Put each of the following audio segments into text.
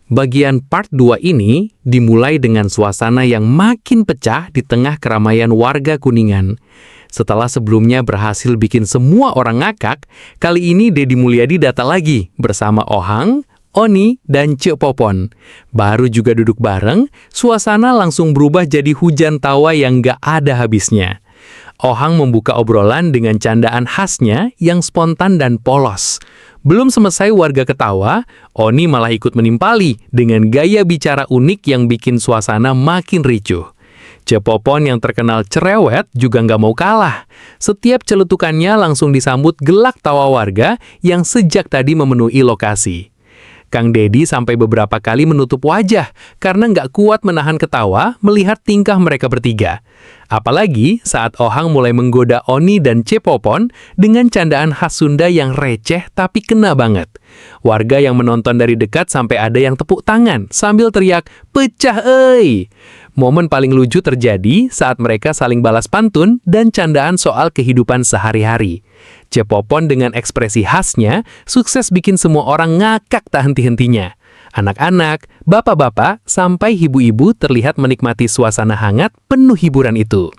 Bagian part 2 ini dimulai dengan suasana yang makin pecah di tengah keramaian warga Kuningan. Setelah sebelumnya berhasil bikin semua orang ngakak, kali ini Dedi Mulyadi datang lagi bersama Ohang, Oni, dan Ceu Popon. Baru juga duduk bareng, suasana langsung berubah jadi hujan tawa yang gak ada habisnya. Ohang membuka obrolan dengan candaan khasnya yang spontan dan polos. Belum selesai warga ketawa, Oni malah ikut menimpali dengan gaya bicara unik yang bikin suasana makin ricuh. Ceu Popon yang terkenal cerewet juga nggak mau kalah. Setiap celetukannya langsung disambut gelak tawa warga yang sejak tadi memenuhi lokasi. Kang Dedi sampai beberapa kali menutup wajah karena nggak kuat menahan ketawa melihat tingkah mereka bertiga. Apalagi saat Ohang mulai menggoda Oni dan Ceu Popon dengan candaan khas Sunda yang receh tapi kena banget. Warga yang menonton dari dekat sampai ada yang tepuk tangan sambil teriak, "Pecah euy!" Momen paling lucu terjadi saat mereka saling balas pantun dan candaan soal kehidupan sehari-hari. Ceu Popon dengan ekspresi khasnya sukses bikin semua orang ngakak tak henti-hentinya. Anak-anak, bapak-bapak, sampai ibu-ibu terlihat menikmati suasana hangat penuh hiburan itu.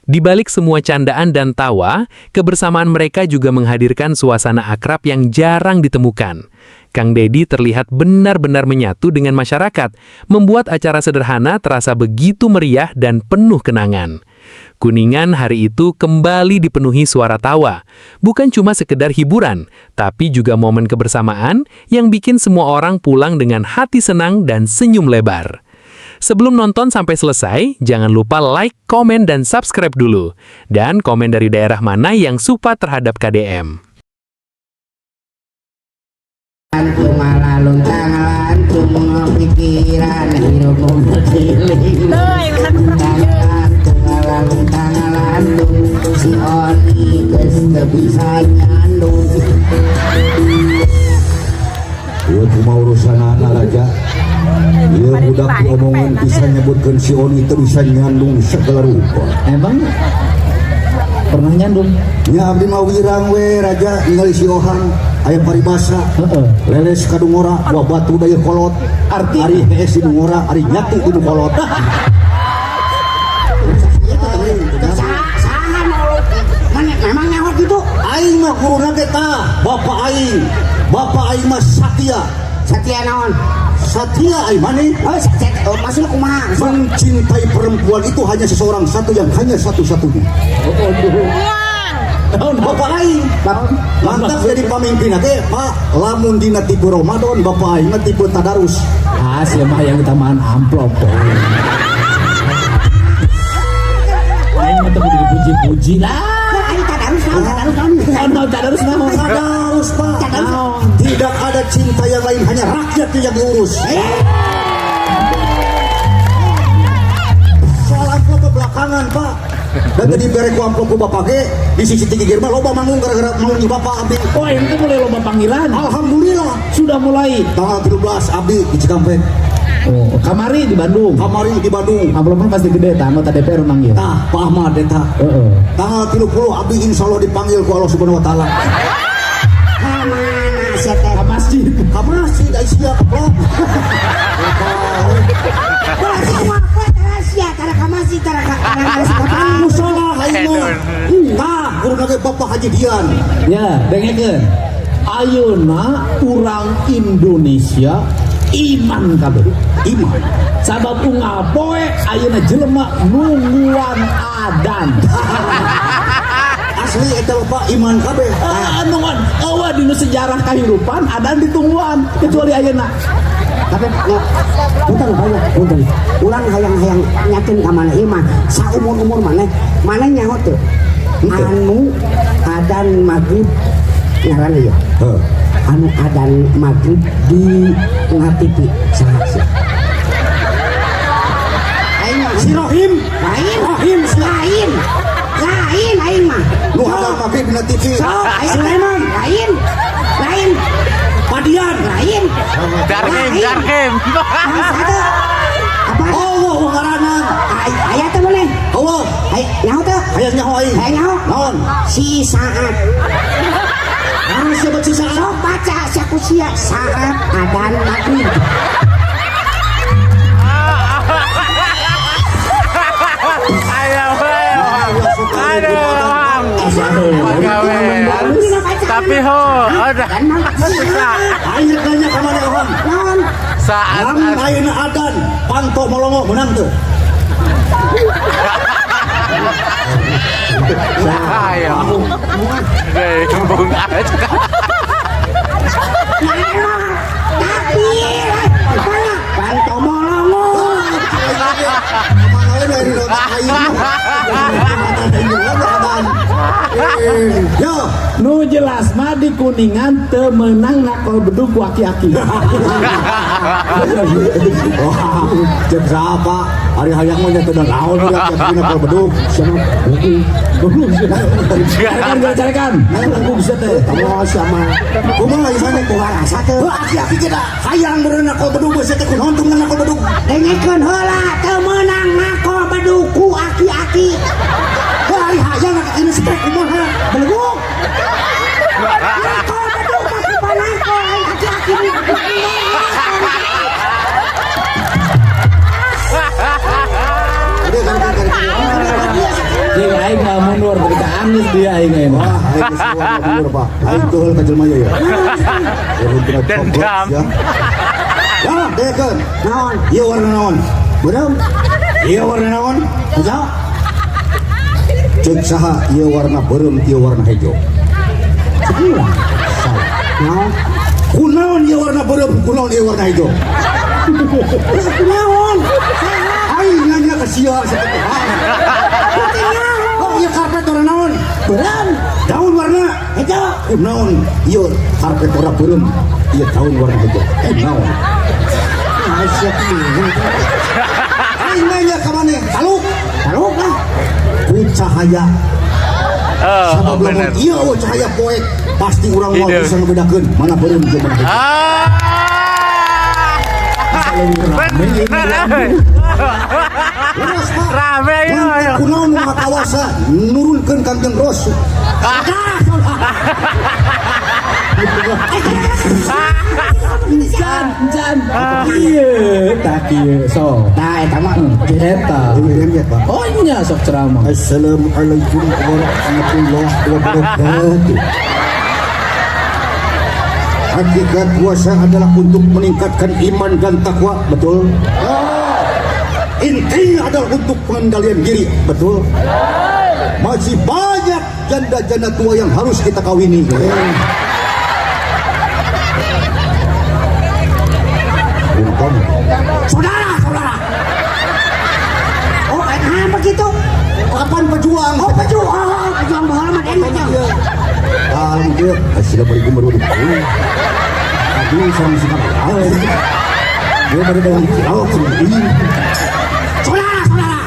Di balik semua candaan dan tawa, kebersamaan mereka juga menghadirkan suasana akrab yang jarang ditemukan. Kang Dedi terlihat benar-benar menyatu dengan masyarakat, membuat acara sederhana terasa begitu meriah dan penuh kenangan. Kuningan hari itu kembali dipenuhi suara tawa. Bukan cuma sekedar hiburan, tapi juga momen kebersamaan yang bikin semua orang pulang dengan hati senang dan senyum lebar. Sebelum nonton sampai selesai, jangan lupa like, komen, dan subscribe dulu. Dan komen dari daerah mana yang suka terhadap KDM. Luntang lantung pikiran hirup berkeliling, luntang lantung, luntang lantung, si Oni geus teu bisa nyandung. Ieu kumaha urusanana, Raja? Ieu budak diomongan bisa nyebutkeun si Oni teu bisa nyandung segala rupa. Emang pernah nyandung? Nya abdi mah wirang we, Raja, ningali si Ohang aya paribasa. Leles ka nu ngora, buah batu da ieu kolot. Arti? Ari hees di nu ngora, ari nyatu di nu kolot. Saha mana memang nyawa gitu? Aing mah guruna ge tah, bapak aing. Bapak aing mah satya. Satya naon? Satya aing maneh. Oh, satya, oh, maksudnya kumaha? Mencintai perempuan itu hanya seseorang satu yang hanya satu-satunya. Bapak aing. Mantap jadi pemimpin teh, Pak. Lamun dina tipe Ramadan, bapak aing mah tipe tadarus. Ah, sia mah yang utamaan amplop. Aing mah teu kudu dipuji-puji lah. Ayo tadarus naon, tadarus naon? Naon naon tadarus naon? Tadarus, Pak. Naon? Tidak ada cinta yang lain, hanya rakyat yang diurus. Soal amplop ke belakangan, Pak. Dan tadi bere ku amplop ku bapak ge di sisi tinggi mah loba manggung gara-gara manggung di bapak abdi. Oh, ini mulai loba panggilan. Alhamdulillah. Sudah mulai. Tanggal 13 abdi di Cikampek. Oh, kamari di Bandung. Kamari di Bandung. Amplopnya pasti gede, tah anggota DPR manggil. Tah, Pak Ahmad eta. Tanggal 30 abdi insya Allah dipanggil ku Allah Subhanahu wa taala. Kamana sia teh? Ka masjid. Ka masjid ai sia keplok. Berarti kumaha poe tara sia tara ka masjid tara ka tara ka Musola aing mah. Tah, guruna ge Bapak Haji Dian. Ya, dengekeun. Ayeuna urang Indonesia iman kabeh. Iman. Sabab unggal poe ayeuna jelema nungguan adan. Asli eta Bapak iman kabeh. Ah, nungguan. Euweuh dina sejarah kahirupan adan ditungguan kecuali ayeuna. Tapi ya, punten banyak, punten. Urang hayang-hayang nyakin ka mana ieu mah saumur-umur maneh, maneh nyaho teu? Anu adan maghrib ngaran ieu. Heuh. Anu adan maghrib di TV saha sih? Aing mah Si Rohim. Lain, Rohim sia. Lain. Lain aing mah. Nu adan maghrib dina TV. Sok, aing Sulaiman. Lain. Lain. Padian. Lain. Darkim, Lain. Darkim. Apa? Allah ngaranan. Aya teh maneh? Allah. Aya nyaho teu? Hayang nyaho aing. Hayang nyaho? Naon? Si saat. Ah, siapa si saat? Sok baca sia ku sia saat adan maghrib. Tapi ho, udah. Aing rek nanya ka maneh orang. Naon? Saat Lamun ayeuna adan, panto molongo menang teu? Ayo. Gembung aja. Tapi panto molongo. Kemana we dari otak aing mah. Adan. Yo, Nu jelas mah di Kuningan teu meunang nakol bedug ku aki-aki. Wah, cek siapa? Ari hayang mah nya teu naon dia cek dina kol bedug. Siapa? Goblok. Carekan, gua carekan. Nah, bisa teh. Oh, sama. Kumaha ieu sana? Kumaha rasa teu? Heuh, aki-aki kita hayang meureun nakol bedug geus teh kunaon teu meunang nakol bedug. Dengekeun heula teu meunang nakol bedug ku aki-aki. Heuh, ari hayang aki ini strek kumaha? Beleguk. Nakol bedug mah ku panakol aing aki-aki. Aduh, kan kan kan. Jeung aing mah mundur dari ka Anies dia aing mah. Wah, aing geus keluar mundur, Pak. Aing keuheul ka jelema ieu ya. Dendam. Ya, ya dengekeun. Naon? Ieu warna naon? Beureum. Ieu warna naon? Hijau. Ceuk saha ieu warna beureum, ieu warna hejo. Salah. Naon? Kunaon ieu warna beureum, kunaon ieu warna hejo? Kunaon? Aing nanya ka sia sakitu. Oh, ieu karpet warna naon? Beureum. Daun warna Hijau. kunaon ieu karpet warna beureum, ieu daun warna hejo. Kunaon? Asyik mah. Aing nanya ka maneh, taluk. Taluk lah. Ku cahaya. Oh, Sabab lamun bener. ieu eueuh cahaya poek, pasti urang moal Hideung. bisa ngebedakeun mana beureum jeung mana hejo. Ah. Bener. Leres, Pak. Rame ayo, ayo. Kunaon nu maha kawasa nurunkeun Kangjeng Rasul. Can, can. Ieu tah kieu sok. Nah, eta mah Eta. Ini ya, Pak. Oh nya sok ceramah. Assalamualaikum warahmatullahi wabarakatuh. Hakikat puasa adalah untuk meningkatkan iman dan takwa, betul? Intinya adalah untuk pengendalian diri, betul? Masih banyak janda-janda tua yang harus kita kawini. Untung. Saudara, saudara. Oh, apa gitu? Kapan pejuang? Oh, pejuang, oh, pejuang baheula mah enak ya. Alhamdulillah. Assalamualaikum warahmatullahi wabarakatuh. Aduh, sama si kamu. Dia baru dari oh, ini. Saudara, saudara.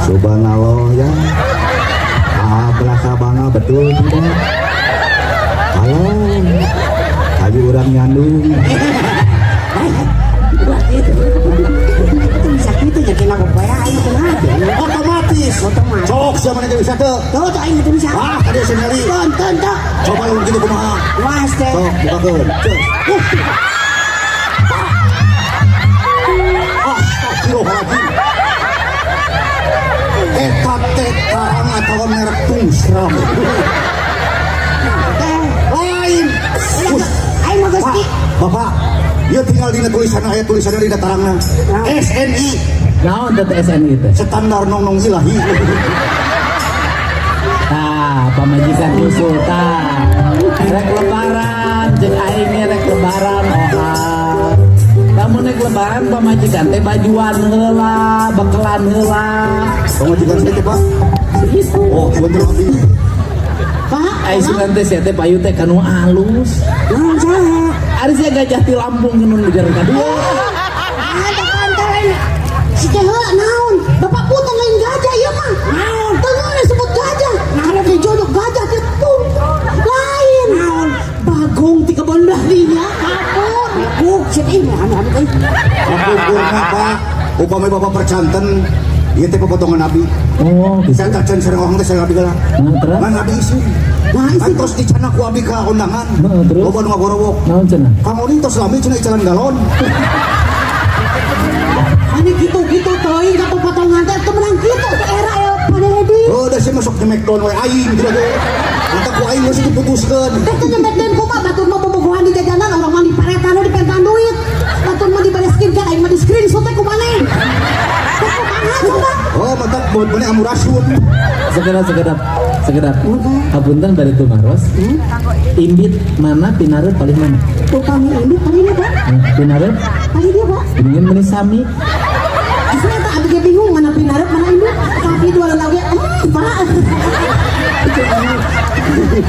Subhanallah ya. Ah, belaka bangga betul tidak? Halo. Tadi orang nyandung. Itu bisa gitu ya kena kopaya aing kumaha. Otomatis. Otomatis. Cok siapa yang bisa tuh? Tuh, tuh aing teu bisa. Ah, tadi saya nyari. Tonton tuh. Coba lu gitu kumaha. Was teh. Sok, bukakeun. Cek. Astagfirullahaladzim. Eta teh tarang atawa merek tungsram. Teh. Lain. Us, Aing mah geus Pak, Bapak, ieu tinggal dina tulisan aya tulisanna dina tarangna. SNI Naon teh SNI teh? standar nong nong ilahi. Tah, pamajikan usul tah. Rek lebaran jeung aing ge rek lebaran ohat. Lamun rek lebaran pamajikan teh bajuan heula, bekelan heula. Pamajikan saya teh, Pak. Itu. Oh, bener abdi. Pak, Ai sugan teh sia teh payu teh kanu alus. naon saha? Ari sia gajah ti Lampung nu ujar kadua. Ah, teh pantel aing. Si teh heula naon? Bapak punten lain gajah ieu mah. Naon? Teu disebut gajah. Naon teh jodoh gajah teh tung. Lain. Naon? Bagong ti kebon belah dinya. Ampun. Buk, si teh anu anu euy. Kapungkurna, Pak. Upami Bapak percanten, ieu teh popotongan abdi. Oh, gitu. Saya tacan sareng orang teh sareng abdi geura. Nah, terus? Ngan abdi isin. Nah, isin. Kan tos dicana ku abdi ka undangan. Heeh, terus? Loba nu ngagorowok. Naon cenah? Kang Oni tos lami cenah icalan galon. Ini gitu-gitu teuing ka popotongan teh teu meunang kitu di era Pak Dedi. Oh, da siya masuk nyemekdown we aing tidak ge. Mata ku aing geus diputuskeun. Teh teh nyemekdeun kumaha, batur mah bobogohan di jajanan, urang mah diparetan, dipentaan duit. Batur mah dibere skincare, aing mah di screenshot teh ku maneh. Teh kumaha coba? Oh, mata buat maneh amurasun. Segera, segera, segera. Hapunten bari tumaros. Indit mana, pinareut paling mana? Upami indit paling dia, Pak. Pinareut? Paling dia, Pak. Ingin meni sami. Justru eta abdi ge bingung mana pinareut, mana indit. Tapi dua lagi, Pak.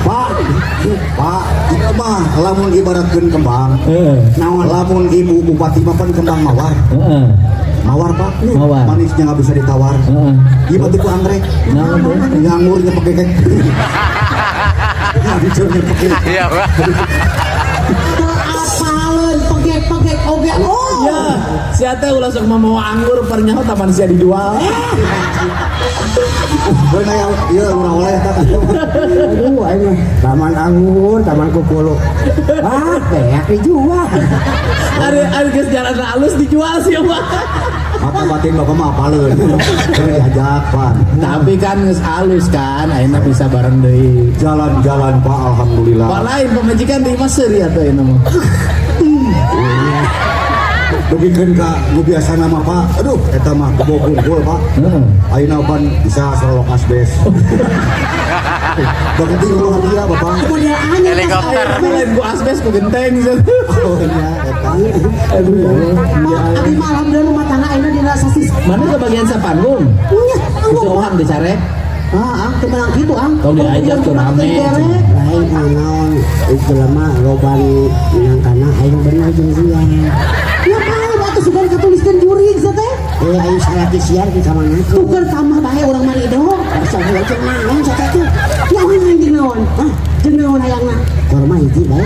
Pak, Pak, itu mah lamun ibaratkeun kembang. Naon? Lamun ibu bupati mah pan kembang mawar. Mawar, Pak. Mawar. Manisnya nggak bisa ditawar. Ieu mah tipe anggrek. Naon teh? Ngangurnya pakai Hancurnya pakai. Iya, Pak. Teu apaleun pegek-pegek oge. Oh. Ya, sia teh ulah sok mamawa anggur, pernyaho taman sia dijual. Beuna ya, ieu urang oleh tah. Aduh, aing mah taman anggur, taman kukulu. Ah, beak dijual. Ari ari geus jalan alus dijual sih mah. Mata batin bapak mah apaleun. Keur diajak, Pak. Tapi kan geus alus kan, ayeuna bisa bareng deui. Jalan-jalan, Pak, alhamdulillah. Pak, lain pamajikan di mah seuri atuh ayeuna mah. Dugikeun ka nu biasana mah, Pak. Aduh, eta mah kebo unggul, Pak. Ayeuna pan bisa sorolok asbes. Bageting bahagia, Bapak. Model anyar. Helikopter. Lain ku asbes, ku genteng. Oh nya eta. Aduh ya Allah. Pak, abi mah alhamdulillah rumah tangga ayeuna dina sasis. Mana ke bagian sapanggung? Nya, Itu orang dicarek. Ah, ah, teu menang kitu ah. Tong diajak tuh rame. Lain naon itu lama loban nyangkana aing bener jeung sia. Ya kalau atuh sugan katuliskeun jurig sia teh. Eh, aing salaki sia di kamana? Tuker tambah bae urang mah ido. Asa jeung naon sia teh? Ya hayang jeung naon? Hah? Jeung naon hayangna? Korma hiji bae.